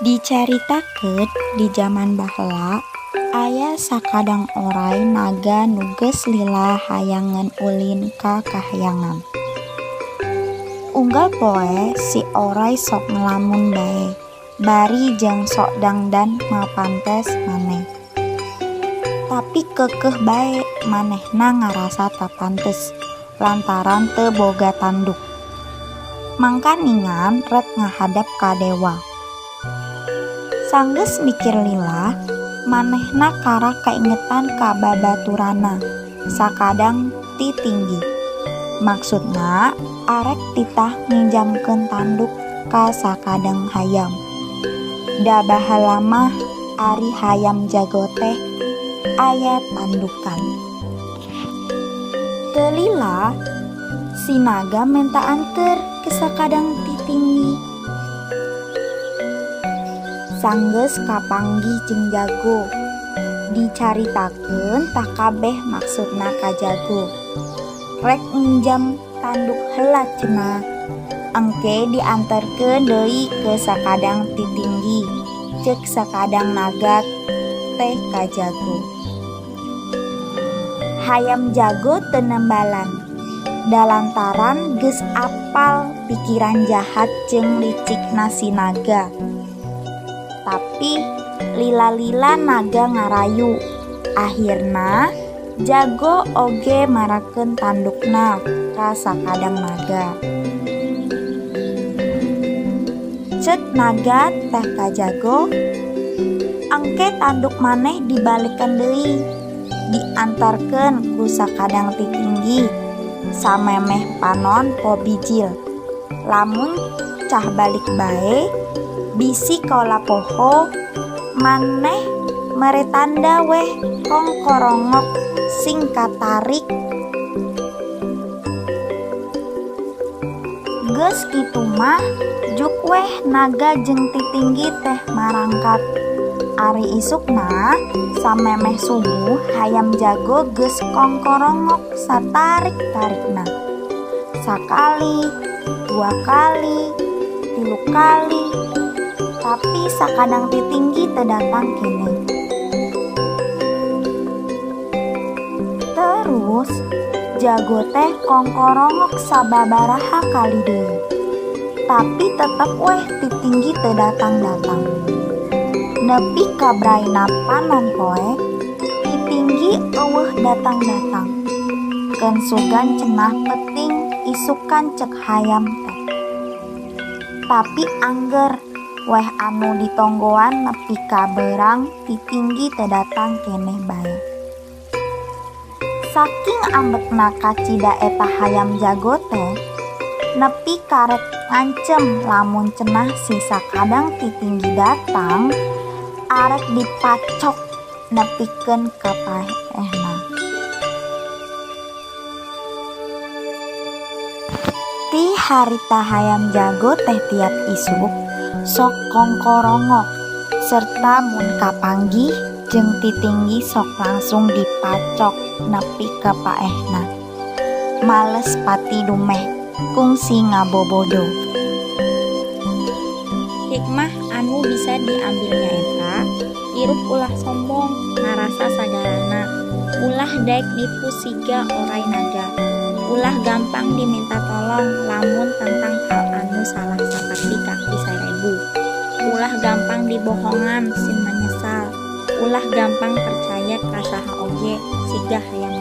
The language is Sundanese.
Dicaritakeun di jaman baheula aya sakadang oray naga nu geus lila hayangeun ulin ka kahyangan. Unggal poe si oray sok ngalamun bae bari jeung sok dangdan mapantes maneh. Tapi keukeuh bae manehna ngarasa teu pantes lantaran teu boga tanduk. Mangkaningan rek ngahadap ka dewa. Sanggeus mikir lila, manehna karak kaingetan ka babaturanna sakadang ti tinggi. Maksudna arek titah nginjamkeun tanduk ka sakadang hayam. Da baheula mah ari hayam jago teh aya tandukan. Teu lila, si naga menta anteur ke sakadang ti tinggi. Sanggeus kapanggih jeung jago, dicaritakeun tah kabeh maksudna ka jago. Rek nginjam tanduk heula cenah, engke dianterkeun deui ke sakadang ti tinggi, ceuk sakadang naga teh ka jago. Hayam jago teu nembalan, da lantaran geus apal pikiran jahat jeung licikna si naga. Tapi lila-lila naga ngarayu, akhirna jago oge marakeun tandukna ka sakadang naga. Ceuk naga teh ka jago, engke tanduk maneh dibalikeun deui, diantarkeun ku sakadang ti tinggi, samemeh panon po bijil. Lamun cah balik bae, bisi kaula poho, maneh mere tanda weh kongkorongok sing katarik. Geus kitu mah juk weh naga jeung ti tinggi teh marangkat. Ari isukna samemeh subuh hayam jago geus kongkorongok satarik-tarikna. Sakali, dua kali, tilu kali, tapi sakadang ti tinggi teu datang keneh. Terus jago teh kongkorongok sababaraha kali deui. Tapi tetep weh ti tinggi teu datang-datang. Nepi ka braina panon poe, ti tinggi eueuh datang-datang. Keun sugan cenah peuting isukan ceuk hayam teh. Tapi angger weh anu ditonggoan nepi ka beurang ti tinggi teu datang keneh bae. Saking ambekna kacida eta hayam jago teh, nepi karek ngancem lamun cenah si sakadang ti tinggi datang, arek dipacok nepikeun ka paehna. Ti harita hayam jago teh tiap isuk sok kongkorongok serta mun kapanggih jeung ti tinggi sok langsung dipacok nepi ka paehna. Males pati dumeh kungsi ngabobodo. Hikmah anu bisa diambil nyaeta hirup ulah sombong ngarasa sagalana, ulah daek nipu siga oray naga, ulah gampang diminta tolong lamun tentang hal anu salah saperti kaki sarebu, ulah gampang dibohongan sin menyesal, ulah gampang percaya ka saha oge siga hayam